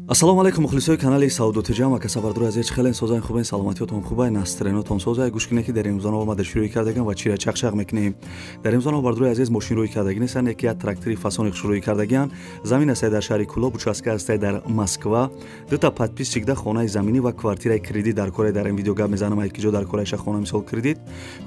Ассалому алайкум мухлисои канали Савдо ТЖ ва касабардори азиз, хеле созайн хубен, саломатиётон хубай, настроениятон созай. Гӯш кунед ки дар имрӯза мо дар шурӯъ кардагем ва чира чақчақ мекунем. Дар имрӯза мо бардори азиз мошин рӯй кардаги нестанд, яке як трактори фасони шурӯъ кардагиан. Замин аст дар шаҳри Кулоб, участка аст дар Москва. Дута подписчик да хонаи заминӣ ва квартираи кредит дар кораи. Дар ин видео гап мезанам, ай ки ҷо дар кораи хона мисол кредит.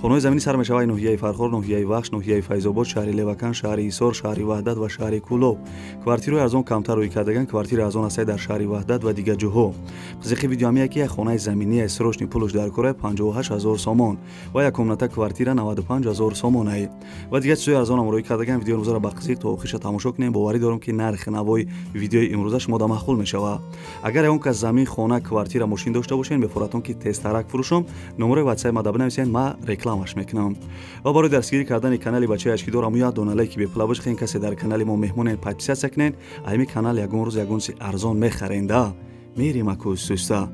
Хонаи заминӣ сар мешавад ноҳияи Фархор, ноҳияи Вахш, ноҳияи Файзобод, шаҳри Левакан, шаҳри Ҳисор, шаҳри Ваҳдат ва шаҳри Кулоб. Квартираи арзон камтар рӯй кардаган, квартираи арзон аст дар шаҳри Ваҳдат ва дигар ҷоҳо. Қизиқи видео ҳам яке як хонаи заминӣ аз срочный пулш дар кораи 58 000 сомон ва як комната квартира 95 000 сомон ай ва дигар чизҳои арзон ҳам рӯй кардаган. Видеои имрӯзаро ба қизиқ то охирша тамошо кунем. Боварӣ дорам, ки нархи навои видеои имрӯза шумо да маъқул мешавад. Агар ягон кас замин, хона, квартира, мошин дошта бошед, бефоратон ки тезтарак фурӯшам, номерои ватсапи ма да бинависед, ма рекламаш мекунам. Ва барои дастгирӣ кардани канали бачаи ашкидор аму як дона лайки бепула бишхен. Касе дар канали мо меҳмонед, подписаться кунед. Ами канал ягон рӯз ягон чизи арзон мехаренда. Мерим аку суста.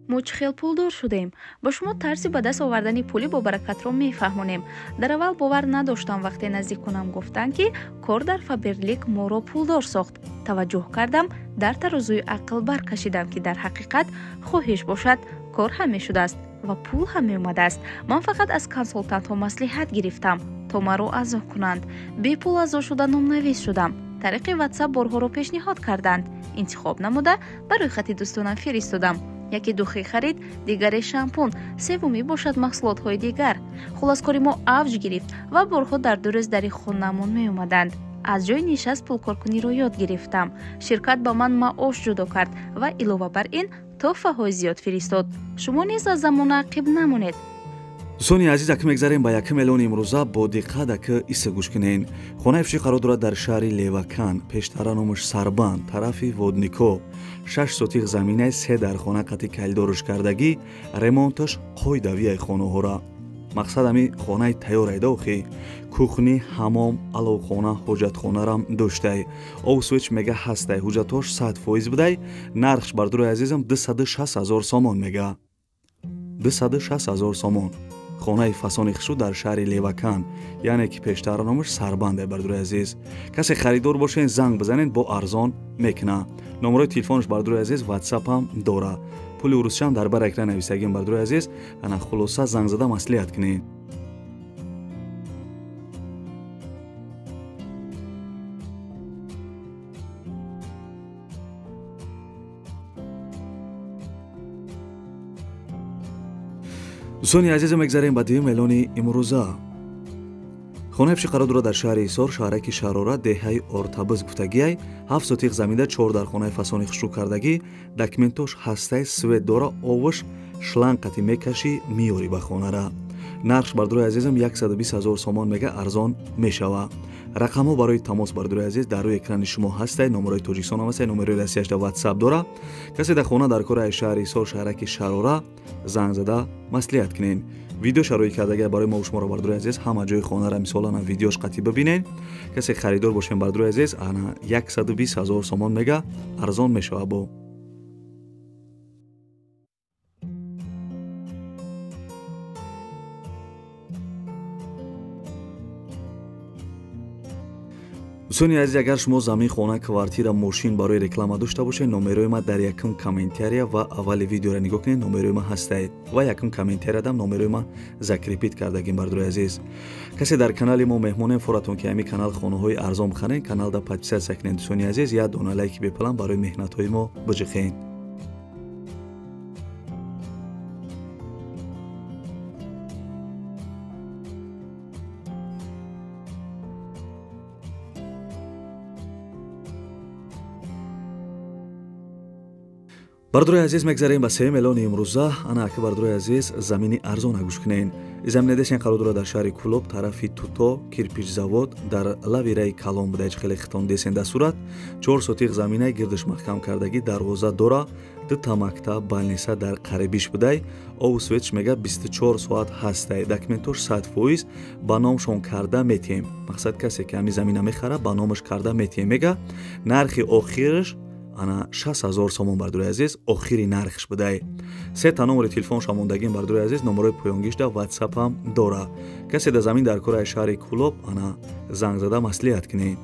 Мо чӣ хел пулдор шудем? Ба шумо тарзи ба даст овардани пули бобаракатро мефаҳмонем. Дар аввал бовар надоштам, вақте наздиконам гуфтанд, ки кор дар Фаберлик моро пулдор сохт. Таваҷҷӯҳ кардам, дар тарозуи ақл баркашидам, ки дар ҳақиқат хоҳиш бошад, кор ҳам мешудааст ва пул ҳам меомадааст. Ман фақат аз консултантҳо маслиҳат гирифтам, то маро аъзо кунанд. Бепул аъзо шуда номнавис шудам. Тариқи ватсап борҳоро пешниҳод карданд. Интихоб намуда, ба рӯйхати дӯстонам фиристодам. Яке духӣ харид, дигаре шампун, севумӣ бошад маҳсулотҳои дигар. Хулос, кори мо авҷ гирифт ва борҳо дар 2 рӯз дари хонаамон меомаданд. Аз ҷои нишаст пулкоркуниро ёд гирифтам. Ширкат ба ман маош ҷудо кард ва илова бар ин тӯҳфаҳои зиёд фиристод. Шумо низ аз замона ақиб намонед. Дӯстони азиз, ака мегзарем ба якум эълони имрӯза. Бо диққат ака иса гӯш кунен. Хонаи фурӯшӣ қарор дорад дар шаҳри Левакан, пештара номаш Сарбанд, тарафи Воднико. 6 сотих заминаи, се дар хона қати калидоруш кардагӣ, ремонташ қоидавияи хонаҳора. Мақсад ами хонаи тайёрайда охи. Кухни, ҳамом, аловхона, ҳоҷатхонарам доштай. Об, свет мега ҳастай, ҳуҷҷатҳош 100% будай. Нархш, бардурои азизам, 260 000 сомон мега. 260 000 сомон. Хонаи фасони хушрӯ дар шаҳри Левакан, яъне ки пештара номаш Сарбанде. Бардурои азиз, касе харидор бошен, занг бизанед, бо арзон мекуна. Номерои телефонаш, бардурои азиз, ватсапам дора. Пули урусчам дар бар экран нависагим, бардурои азиз. Ана хулоса, занг зада маслиҳат кунед. Дӯстони азиз, мегзарем ба дуюм эълони имрӯза. Хонаи фурӯшӣ қарор дорад дар шаҳри Ҳисор, шаҳраки Шарора, деҳаи Ортабиз гуфтагиай. 7 сотих замида, чор дар хонаи фасони хушрӯ кардагӣ, документош ҳастаи, свет дора, овуш шланг қати мекашӣ, меёрӣ ба хонара. Нархш, бардурои азизам, 120 ҳазор сомон мега, арзон мешава. Рақамҳо барои тамос, бардурои азиз, дар рӯи экрани шумо ҳастай. Номерои Тоҷикистон ҳам ҳастай, номерои Россияш дар ватсап дора. Касе дар хона дар кори шаҳри Ҳисор, шаҳраки Шарора, занг зада маслиҳат кунед. Видео шароит кардагия барои мо шуморо, бардурои азиз, ҳама ҷои хонара мисолана видеош қатӣ бибинед. Касе харидор бошем, бардурои азиз, ана 120 ҳазор сомон мега, арзон мешава бо. Дӯстони азиз, агар шумо замин, хона, квартира, мошин барои реклама дошта бошед, номерои ма дар якум комментария ва аввали видеоро нигоҳ кунед, номерои ма ҳастаед ва якум комментариядам номерои ма закрепить кардагим. Бардурои азиз, касе дар канали мо меҳмонем, форатон ки ҳамин канал хонаҳои арзон бихарен, каналда подписаться кунед. Дӯстони азиз, як дона лайки бепалам барои меҳнатҳои мо биҷиқен. Бардурои азиз, мегзарем ба сеюм эълони имрӯза. Ана ака, бардурои азиз, замини арзон гӯш кунен. Замина десен қарор дорад дар шаҳри Кулоб, тарафи Туто, кирпичзавод, дар лави раи калон буда. Хеле хитон десен дар сурат. 4 сотиқ заминаи, гирдиш маҳкам кардагӣ, дарвоза дора, дута мактаб, больница дар қарибиш будай. Обу светш мега 24 соат ҳастай. Документош 100%, ба номшон карда метиҳем. Мақсад, касе ки ҳамин замина мехара, ба номаш карда метиҳем мега. Нархи охираш ана 60 000 сомон, бардори азиз, охири нархш будай. Сета номери телефонша мондагим, бардори азиз, номерои поёнгишда ватсапам дора. Касе да замин дар кораи шаҳри Кӯлоб, ана занг зада маслиҳат кунед.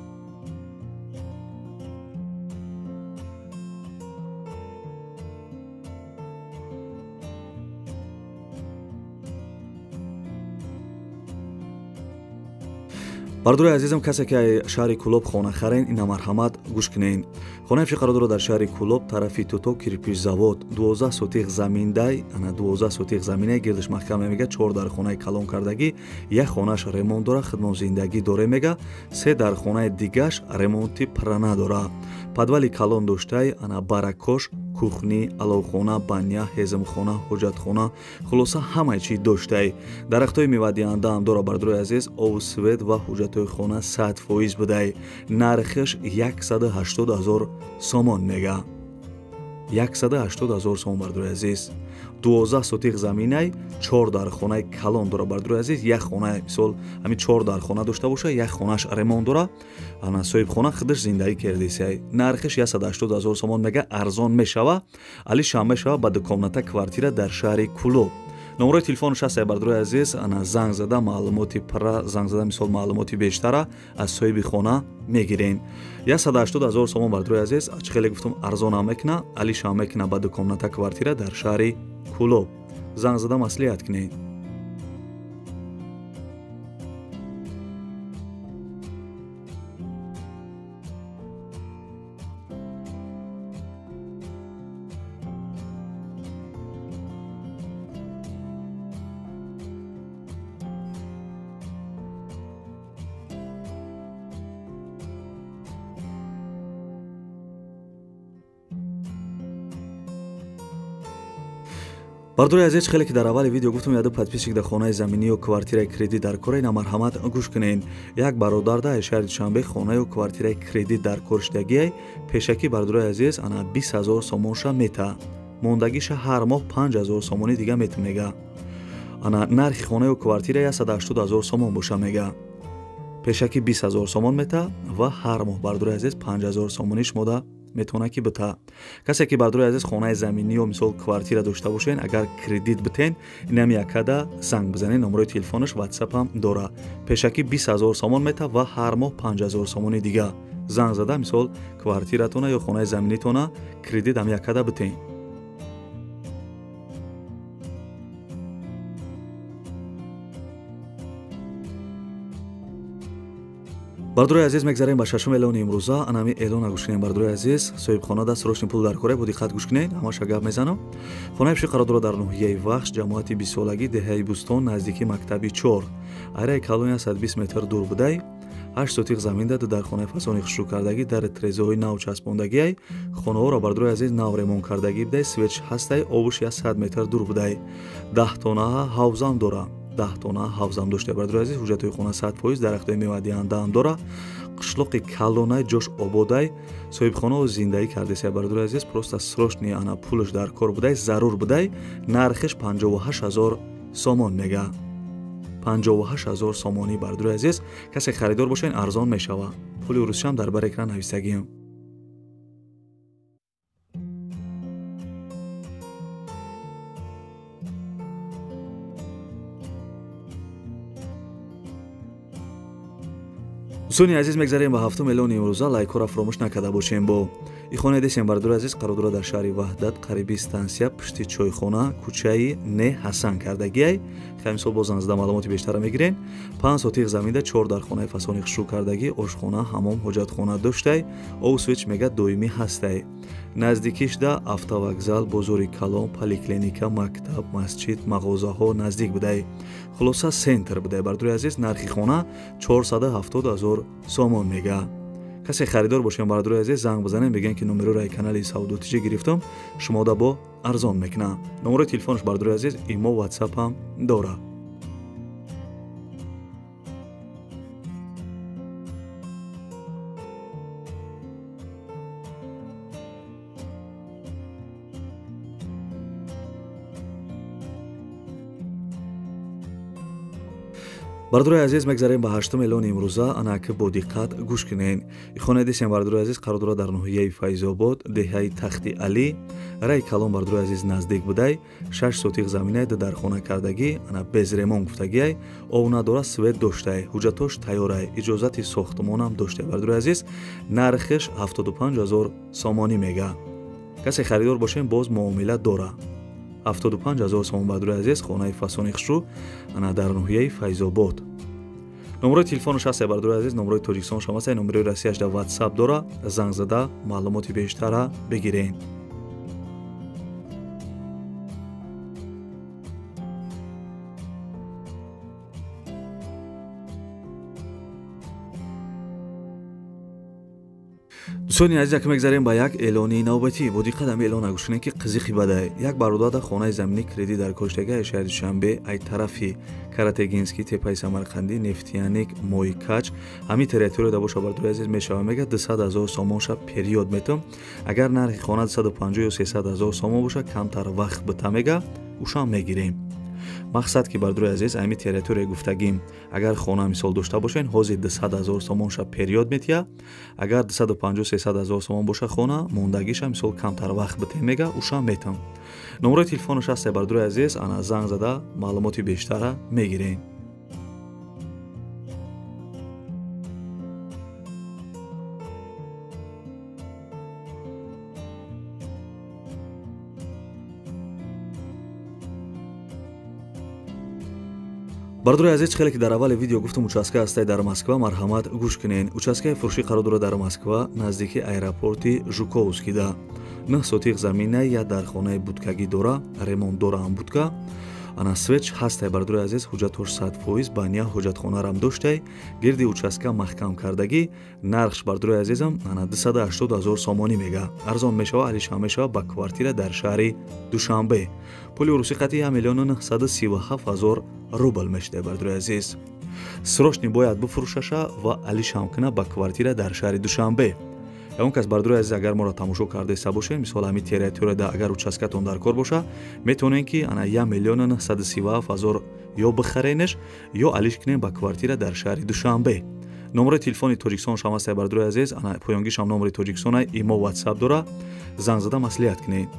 Бардори азизам, касе ки шаҳри Кӯлоб хона харен, ина марҳамат, гӯш кунен. Хонаи пеши қарор дорад дар шаҳри Кӯлоб, тарафи Туто, кирпичзавод, 12 сотих заминдай. Ана 12 сотих заминай, гирдиш маҳкам мега, чор дар хонаи калон кардагӣ, як хонааш ремонт дора, хидмон зиндагӣ доре мега, се дар хонаи дигаш ремонти пурра надора. Подвали калон доштай, ана баракош, кухни, аловхона, баня, ҳезмхона, ҳоҷатхона, хулоса ҳамаи чӣ доштай. Дарахтҳои мевадиҳандаам дора, бардори азиз, обу свет ва ҳуҷҷатҳои хона 100% будай. Нархаш 180 ҳазор сомон мега, 180 ҳазор сомон, бардори азиз. 12 сотих заминай, чор дар хонаи калон дора, бардори азиз. Як хона, мисол, ҳамин чор дар хона дошта боша, як хонааш ремонт дора, ана соҳибхона худаш зиндагӣ кардесай. Нархиш 180 ҳазор сомон мега, арзон мешава, алишам мешава ба дукомната квартира дар шаҳри Кӯлоб. Номерои телефонаш ҳастае, бардори азиз, ана занг зада маълумоти пурра, занг зада, мисол, маълумоти бештара аз соҳиби хона мегирен. 180 ҳазор сомон, бардори азиз, чӣ хеле гуфтум, арзонам мекуна, алишам мекуна ба дукомната квартира дар шаҳри Кӯлоб. Занг зада маслиҳат кунед. Бардори азиз, хеле ки дар аввали видео гуфтам, яду подписчик дар хонаи заминӣ ё квартираи кредит дар кора, ина марҳамат, гӯш кунед. Як бародар дар шаҳри Душанбе хона ё квартираи кредит дар кор шудагиай. Пешакӣ, бардори азиз, ана 20 ҳазор сомонша мета, мондагиша ҳар моҳ 5 ҳазор сомонӣ дига мета мега. Ана нархи хона ё квартира 180 ҳазор сомон боша мега. Пешакӣ 20 ҳазор сомон мета ва ҳар моҳ, бардори азиз, 5 ҳазор сомонӣ шумода метавонад ки бита. Касе ки, бардори азиз, хонаи заминӣ ё, мисол, квартира дошта бошен, агар кредит битен, инам якада занг бизанед. Номерои телефонаш ватсапам дора. Пешакӣ 20 ҳазор сомон мета ва ҳар моҳ 5 ҳазор сомони дига. Занг зада, мисол, квартиратона ё хонаи заминитона кредит ам якада битен. Бардори азиз, мегзарем ба шашум эълони имрӯза. Анами эълона гӯш кунем, бардори азиз. Соҳибхона да срочный пул дар кора, бо диққат гӯш кунед, ҳамаша гап мезанам. Хонаи пеши қарор дорад дар ноҳияи Вахш, ҷамоати бистсолагӣ, деҳаи Бӯстон, наздики мактаби чор, айраи калони 120 метр дур будай. 8 сотих замин даду дар хонаи фасони хушрӯ кардагӣ, дар трезаҳои нав часпондагиай. Хонаҳоро, бардори азиз, нав ремонт кардагӣ будай, светш ҳастай, обуш 100 метр дур будай. 10 тона ҳавзам дора, 10 тона ҳавзам дошта, бардори азиз. Ҳуҷҷатҳои хона 100%, дарахтҳои мевадиҳандаам дора. Қишлоқи калонай, ҷош ободай, соҳибхонао зиндагӣ кардесай, бардори азиз. Просто срочный ана пулаш дар кор будай, зарур будай. Нархиш 58 ҳазор сомон мега, 58 ҳазор сомонӣ, бардори азиз. Касе харидор бошен, арзон мешава. Пули русишам дар бар экран нависагиам. Дӯстони азиз, мегзарем ба ҳафтум эълони имрӯза. Лайкҳоро фаромӯш накарда бошем. Бо и хонаи десем, бардори азиз, қарор дорад дар шаҳри Ваҳдат, қариби стансия, пушти чойхона, кӯчаи Не Ҳасан кардагиай. Мисол, боз занг зада маълумоти бештара мегирем. 5 сотих заминда, чор дар хонаи фасони хушрӯ кардагӣ, ошхона, ҳамом, ҳоҷатхона доштай, обу свет мега доимӣ ҳастай. Наздикишда автовокзал, бозори калон, поликлиника, мактаб, масҷид, мағозаҳо наздик будай. Хулоса, центр будай, бардори азиз. Нархи хона 470 ҳазор сомон мега. Касе харидор бошем, бардори азиз, занг бизанем, бигӯем ки номероро канали Савдотиҷӣ гирифтам, шумода бо арзон мекунам. Номерои телефонаш, бардори азиз, имо, ватсапам дора. Бародарои азиз, мегзарем ба 8 эълони имрӯза. Анаки бо диққат гӯш кунед. Хонаи десем бародарои азиз қарор дорад дар ноҳияи Файзобод, деҳаи Тахти Алӣ. Раи калон бародарои азиз наздик будай, 6 сотиқ заминай, ду дархона кардагӣ, ана без ремонт гуфтагиай, ов надора, свет доштай, ҳуҷҷатош тайёрай, иҷозати сохтмонам доштай. Бародарои азиз, нархиш 75 000 сомонӣ мега. Касе харидор бошем, боз муомила дора. 75 000 сомон бародарои азиз, хонаи фасони хушрӯ ана дар ноҳияи Файзобод. Номерои телефонаш ҳаст бародарои азиз, номерои Тоҷикистонаш ҳам ҳаст, номерои Россияш дар WhatsApp дора, занг зада маълумоти бештара бигирен. Дӯстони азиз, як мегзарем ба як эълони навбатӣ. Бо диққат ҳами эълон гӯш кунед, ки қизиқи бадай. Як бародар хонаи заминӣ кредит дар коштага шаҳри Душанбе, ай тарафи Каратегинский, тепаи Самарқандӣ, Нефтяник, Моикач, ҳами территорияда боша бародари азиз мешава. Мега 200 000 сомон ша период метам. Агар нархи хона 250 ё 300 000 сомон боша, камтар вақт бита мега, ушам мегирем. Мақсад ки бародарои азиз, ами территория гуфтагим, агар хона мисол дошта бошен, ҳозир 200 000 сомон ша период метия. Агар 250-300 000 сомон боша хона, мондагиша мисол камтар вақт бите мега, уша метам. Номерои телефонаш ҳаст бародарои азиз, ана занг зада маълумоти бештара мегирем. Бародарои азиз, хеле ки дар аввали видео гуфтам, участка ҳастай дар Москва, марҳамат гӯш кунед. Участкаи фурӯшӣ қарор дорад дар Москва, наздики аэропорти Жуковскида. 9 сотиқ замина, як дархонаи будкагӣ дора, ремонт дора ҳам будка. Ана свеч ҳастай бародарои азиз, ҳуҷҷатош 100%, баня ҳуҷҷатхонарам доштай, гирди участка маҳкам кардагӣ. Нархш бародарои азизам ана 280 000 сомонӣ мега. Арзон мешава, алишам мешава ба квартира дар шаҳри Душанбе. Пули русӣ қати 1 937 000 рубл мешуда бародарои азиз. Срочно бояд бифурӯшаша ва алишам куна ба квартира дар шаҳри Душанбе. Ягон кас бародарои азиз, агар моро тамошо кардаиста бошед, мисол ҳамин территорияда агар участкатон дар кор боша, метавонед ки ана 1 937 000 ё бихаренеш, ё алиш кунед ба квартира дар шаҳри Душанбе. Номерои телефони Тоҷикистон шам ҳаст бародарои азиз, ана поёнгишам номери Тоҷикистона, имо WhatsApp дора, занг зада маслиҳат кунед.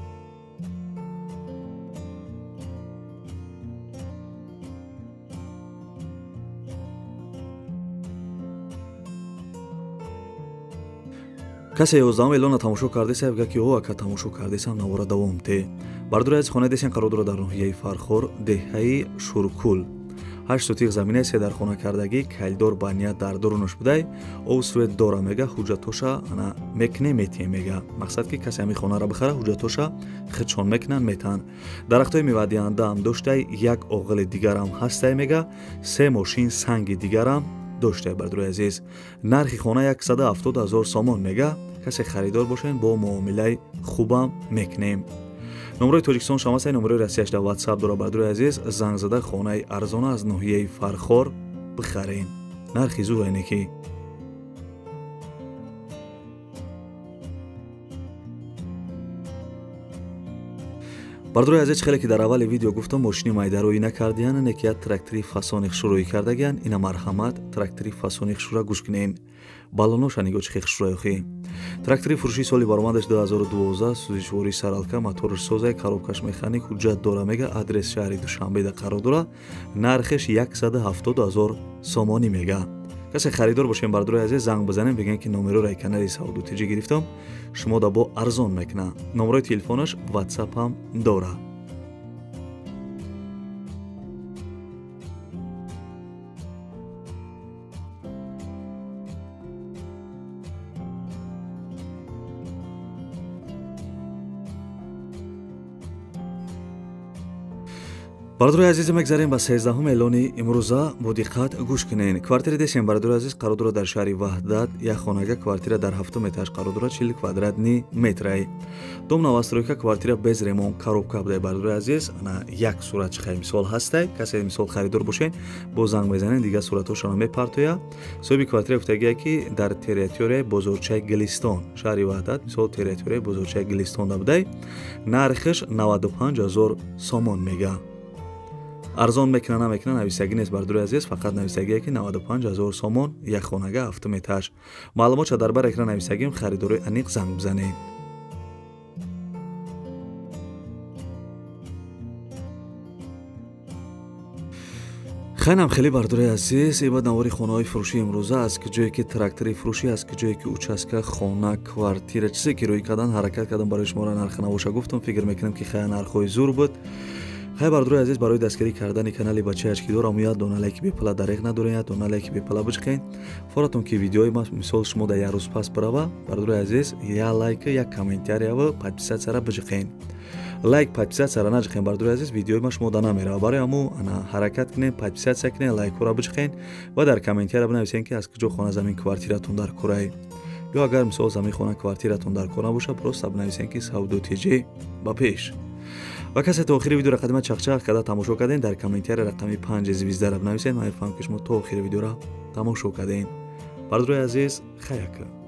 Касе 11 эълона тамошо кардеса, бигӯяд ки о, ака тамошо кардесам, навора давом те. Бародарои азиз, хонаи десен қарор дорад дар ноҳияи Фархор, деҳаи Шуркул. 8 сотиқ замина, се дархона кардагӣ, калидор баня дар дурунаш будай, ов свет дора мега, ҳуҷҷатоша ана мекне метие мега. Мақсад ки касе ҳами хонаро бихара, ҳуҷҷатоша худшон мекунанд, метаҳанд. Дарахтҳои мевадиҳандаам доштай, як оғили дигарам ҳастай мега, 3 мошин санги дигарам доштай бародарои азиз. Нархи хона 170 000 сомон мега. Касе харидор бошен, бо муомилаи хубам мекунем. Номерои Тоҷикистон шам ҳаст, номерои Россияш дар WhatsApp дора бародарои азиз, занг зада хонаи арзона аз ноҳияи Фархор бихарен. Нархи зур айне ки. Бародарои азиз, хеле ки дар аввали видео гуфтам, мошини майдароӣ накардиян, не ки як трактори фасони хушрӯӣ кардагиян. Ина марҳамат, трактори фасони хушрӯра гӯш кунед. Балоноша нигоҳ чӣ хушрӯй охи. Трактори фурӯшии соли баромадаш 2012, сӯзишвории саралка, моторш созай, коробкаш механик, ҳуҷҷат дора мега, адрес шаҳри Душанбеда қарор дора, нархеш 170 000 сомонӣ мега. Касе харидор бошем бародарои азиз, занг бизанем, бигӯем ки номероро канали Савдо ТЖ гирифтам, шумо да бо арзон мекуна. Номерои телефонаш WhatsApp ҳам дора. Бародарои азиз, мегзарем ба 13 эълони имрӯза. Бо диққат гӯш кунед. Квартири десем бародарои азиз қарор дорад дар шаҳри Ваҳдат, як хонага, квартира дар 7 этаж қарор дорад, 40 квадратни метрай. Дом новостройка, квартира без ремонт, коробка будай бародарои азиз. Ана як сурат чихай мисол ҳастай, касе мисол харидор бошед, бо занг мезанед, дигар суратҳошонро мепартоя. Соҳиби квартира гуфтагия ки дар территорияи бозорчаи Гилистон, шаҳри Ваҳдат, мисол территорияи бозорчаи Гилистон будай, нархиш 95 000 сомон мега. Арзон мекуна намекуна нависагӣ нест бардори азиз, фақат нависагие ки 95 000 сомон як хонага 7 этаж. Маълумотша дар бар экран нависагим, харидорои аниқ занг бизанед. Хайнам хеле бардори азиз, ибад навори хонаҳои фурӯши имрӯза аз ҷое ки трактори фурӯшӣ, аз ҷое ки участка, хона, квартира, чизе ки рӯй кардан, ҳаракат кардам барои шуморо нарх навоша гуфтам. Фикр мекунам ки хая нархҳои зур буд. Хай бардори азиз, барои дастгирӣ кардани канали бачаи ачкидор аму як дона лайки бепала дареғ надорен, як дона лайки бепала бичиқен. Форатон ки видеои ма мисол шумо дар як рӯз пас бирава, бардори азиз, як лайк, як комментария подписатсияра бичиқен. Лайк подписатсияра наҷиқен бардори азиз, видеои ма шумо да намерава. Барои ҳаму ана ҳаракат кунен, подписатсия кунен, лайкҳоро бичиқен ва дар комментария бинависен ки аз куҷо хона, замин, квартиратон дар кораи. Ё агар мисол замин, хона, квартиратон дар кор набоша, просто бинависен ки Савдо ТЖ ба пеш. Ва касе то охири видеоро қадима чақчақ карда тамошо кардем, дар комментария рақами 5 звездара бинависед. Ман мефаҳмам ки шумо то охири видеоро тамошо кардем. Бардори азиз, хаяка.